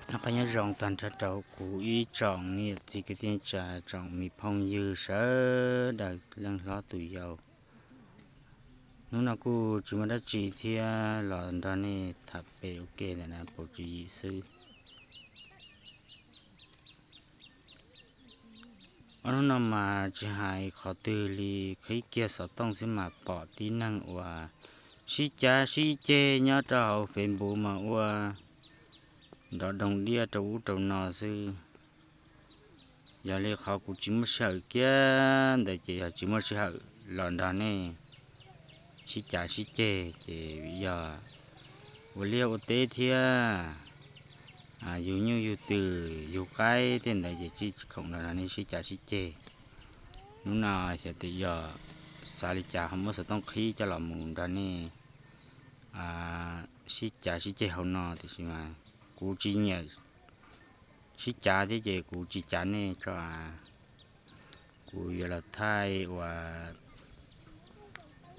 Noj qab nyob zoo tag nrho rau kuv ib tsoom niam txiv kwv tij neej tsa, tsoom me phooj ywg sawv daws, leej hlob tus yau. Hnub no kuj tsis muaj dab tsi thiab, los nrog nej tham pem ua ke ntawm no puas tswv yim xwb. Ob hnub no mas tsis hais qhov twg li, qhib kiag xov tooj xwb mas pom tib neeg uas sib cav sib ceg nyob rau hauv Facebook mas ua nrov doog diaj rau ub rau no xwb. Yog li qhov kuv tsis muaj sij hawm kiag ntawd ces yog tsis muaj sij hawm los nrog nej sib cav sib ceg ces yog ua liaj ua teb thiab yug nyuj yug twm yug qaib tej ntawd ces tsis khoom los nrog nej sib cav sib ceg. Hnub no xyov tias yog xav li cas ho muab xov tooj qhib coj los mus nrog nej sib cav sib ceg hauv no, tiam sis mas kuv tsis nyiam sib cav thiab ces kuv tsis cav nej tso. Kuv yuav los thaij uas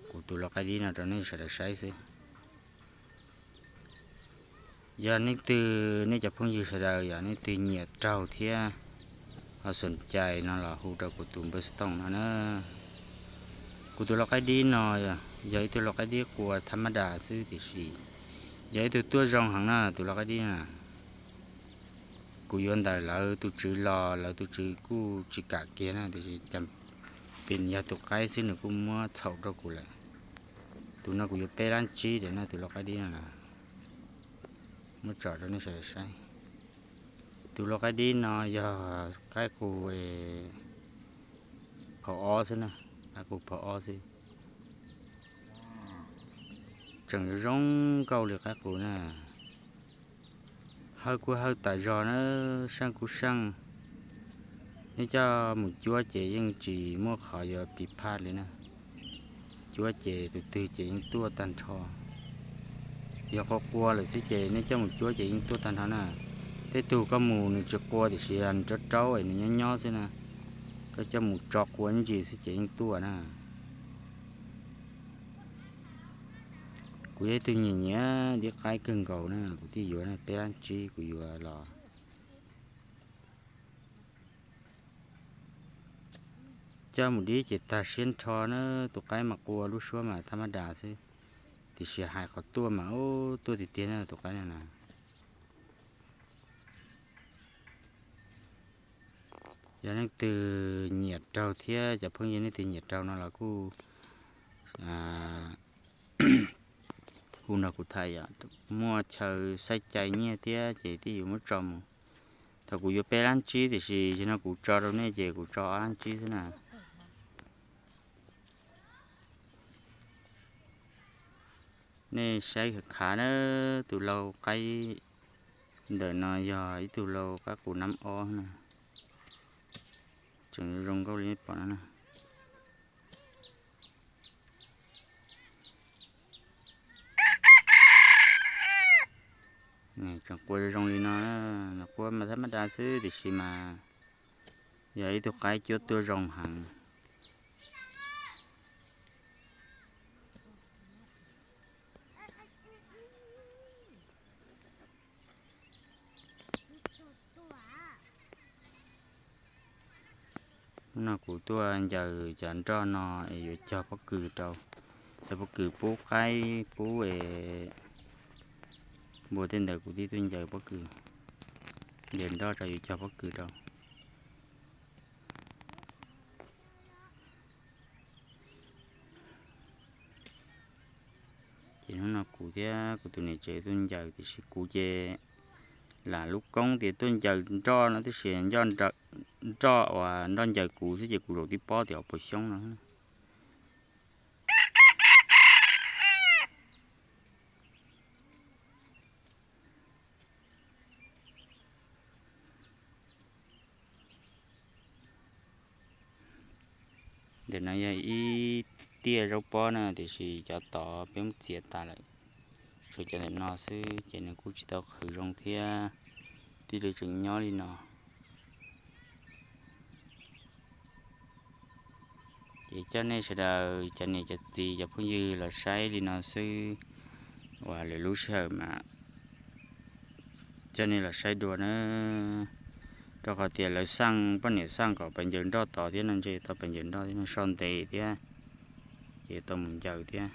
kuv tus lau qaib dib no rau nej sawv daws saib xwb. Yog leej twg, nej cov phooj ywg sawv daws yog leej twg nyiam raug thiab ho xom cai no los hu rau kuv tus npawb xov tooj no na. Kuv tus lau qaib dib no yog ib tug lau qaib dib qua thab mab das xwb, tiam sis yog ib tug tuaj zoo heev na tus lau qaib dib na. Kuv yuav ntawm lawv tus tswv los lawv tus tswv kuj tsis kam kiag na, tiam sis cas pes yog tus qaib xwb nws kuj muab txhaum rau kuv lawm. Tus no kuv yuav peb lab tsib tias no tus lau qaib dib no na. Muab tso rau nej sawv daws saib. Tus lau qaib dib no yog qaib qus phau ob xwb na, qaib qus phau ob xwb. Tseem zoo nkauj li qaib qus na. Hawj kuj hawj tas zog na, seej kuj seej. Nej coj mus cuab ces yeej tsis muaj qhov yuav piv phaj li na. Cuab ces tus twg ces yeej tuaj tag nrho. Yog qua qua lawm xwb ces nej coj mus cuab ces yeej tuaj tag nrho na. Tej tug koj mus nws tsis qua tiam sis nws raub raub es nws nyob nyob xwb na. Koj coj mus tso qua ntsis xwb ces yeej tuaj na. Kuv yog ib tug nyiam nyiam dib qaib kawg nkaus na, kuv thiaj yuav na, peb lab tsib kuv yuav los coj mus dib ces tag siab nrho na. Tus qaib mas qua lub suab mas thab mab das xwb, tiam sis hais qhov tuaj mas tuaj tiag tiag na tus qaib no na. Yog leej twg nyiam raug thiab cov phooj ywg leej twg nyiam raug no los kuj hu nrog kuv tham yom. Muaj chaw xaij cai nyiaj thiab ces twb yuav muab tso mus. Thaum kuv yuav peb lab tsib tiam sis yog no kuv tso rau nej ces kuv tso ob lab tsib xwb na. Nej saib khav na, tus lau qaib ntawm no yog ib tug lau qaib qus nab ob na. Tseem zoo nkauj li nej pom no na. Tseem qua zoo zoo li no, nws qua mas thab mab das xwb tiam sis mas yog ib tug qaib cuab tuaj zoo heev. Hnub no kuv tuaj ncaws cov nroj no es yuav cog pob kws rau, cog pob kws pub qaib pub es npua tej ntawd, kuv thiaj tuaj ncaws pob kws, ncaws nroj rau yuav cog pob kws rau. Ces hnub no kuv thiab kuv tus niam tsev tuaj ncaws, tiam sis kuv ces lam lub koob tias tuaj ncaws nroj no tib si, nroj uas nroj ncaws kuv xwb ces kuv zaum tib pob tias ob puas xyoob no. Ntawm no yog ib tiaj zaub pob na, tiam sis cov tod peb muab txiav tas lawm, tshuav cov ntawm no xwb ces nws kuj tsis tau qhwv zoo thiab, tib li tseem nyob li no. Ces coj nej sawv daws cov niam cov txiv cov phooj ywg los saib li no xwb, uas lwm lub sij hawm mas Coj nej los saib dua na, rau qhov tias lawv xaj poj niam xaj kom pes ncaws nroj tod thiab no, ntshe tau pes ncaws nroj thiab no, so ntev thiab, ces tau mus ncaws thiab.